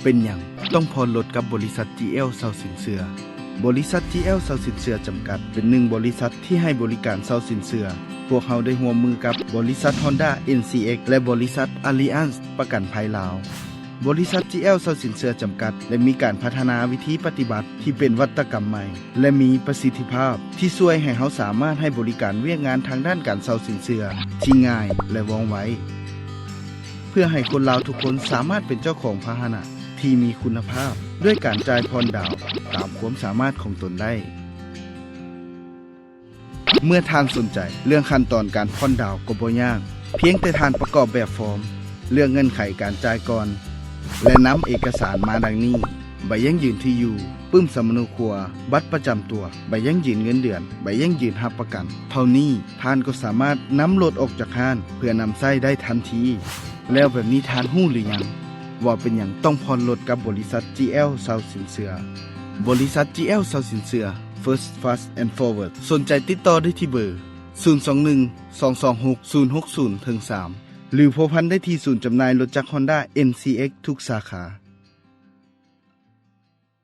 ເປັນຫຍັງຕ້ອງຜ່ອນລົດກັບບໍລິສັດ ຈີແອລ ເຊົ່າສິນເຊື່ອ? ບໍລິສັດ ຈີແອລ ເຊົ່າສິນເຊື່ອຈຳກັດ ເປັນໜຶ່ງບໍລິສັດທີ່ໃຫ້ບໍລິການເຊົ່າສິນເຊື່ອ. ພວກເຮົາໄດ້ຮ່ວມມືກັບບໍລິສັດ Honda ເອັນ ຊີ ເອັກ ແລະ ບໍລິສັດ Allianz ປະກັນໄພລາວ. ບໍລິສັດ ຈີແອລ ເຊົ່າສິນເຊື່ອຈຳກັດ ໄດ້ມີການພັດທະນາວິທີປະຕິບັດທີ່ເປັນວັດຕະກຳໃໝ່ ແລະ ມີປະສິດທິພາບ ທີ່ຊ່ວຍໃຫ້ເຮົາສາມາດໃຫ້ບໍລິການວຽກງານທາງດ້ານການເຊົ່າສິນເຊື່ອທີ່ງ່າຍ ແລະ ວ່ອງໄວ. ເພື່ອໃຫ້ຄົນລາວທຸກຄົນສາມາດເປັນເຈົ້າຂອງພາຫະນະທີ່ມີຄຸນນະພາບ ດ້ວຍການຈ່າຍຜ່ອນດາວຕາມຄວາມສາມາດຂອງຕົນໄດ້. ເມື່ອທ່ານສົນໃຈເລື່ອງຂັ້ນຕອນການຜ່ອນດາວກໍບໍ່ຍາກ, ພຽງແຕ່ທ່ານປະກອບແບບຟອມ, ເລືອກເງື່ອນໄຂການຈ່າຍກ່ອນ ແລະ ນຳເອກະສານມາດັ່ງນີ້: ໃບຢັ້ງຢືນທີ່ຢູ່, ປຶ້ມສຳມະໂນຄົວ, ບັດປະຈຳຕົວ, ໃບຢັ້ງຢືນເງິນເດືອນ, ໃບຢັ້ງຢືນຮັບປະກັນ. ເທົ່ານີ້ທ່ານກໍສາມາດນຳລົດອອກຈາກຮ້ານເພື່ອນຳໃຊ້ໄດ້ທັນທີ. ແລ້ວແບບນີ້ທ່ານຮູ້ຫຼືຍັງວ່າເປັນຫຍັງຕ້ອງຜ່ອນລົດກັບບໍລິສັດ ຈີແອລ ເຊົ່າສິນເຊື່ອ? ບໍລິສັດ ຈີແອລ ເຊົ່າສິນເຊື່ອ First Fast and Forward. ສົນໃຈຕິດຕໍ່ໄດ້ທີ່ເບີ ສູນສອງໜຶ່ງ ສອງສອງຫົກ ສູນຫົກສູນ ເທິງສາມ ຫຼື ພົວພັນໄດ້ທີ່ສູນຈຳໜ່າຍລົດຈັກ Honda ເອັນ ຊີ ເອັກ ທຸກສາຂາ.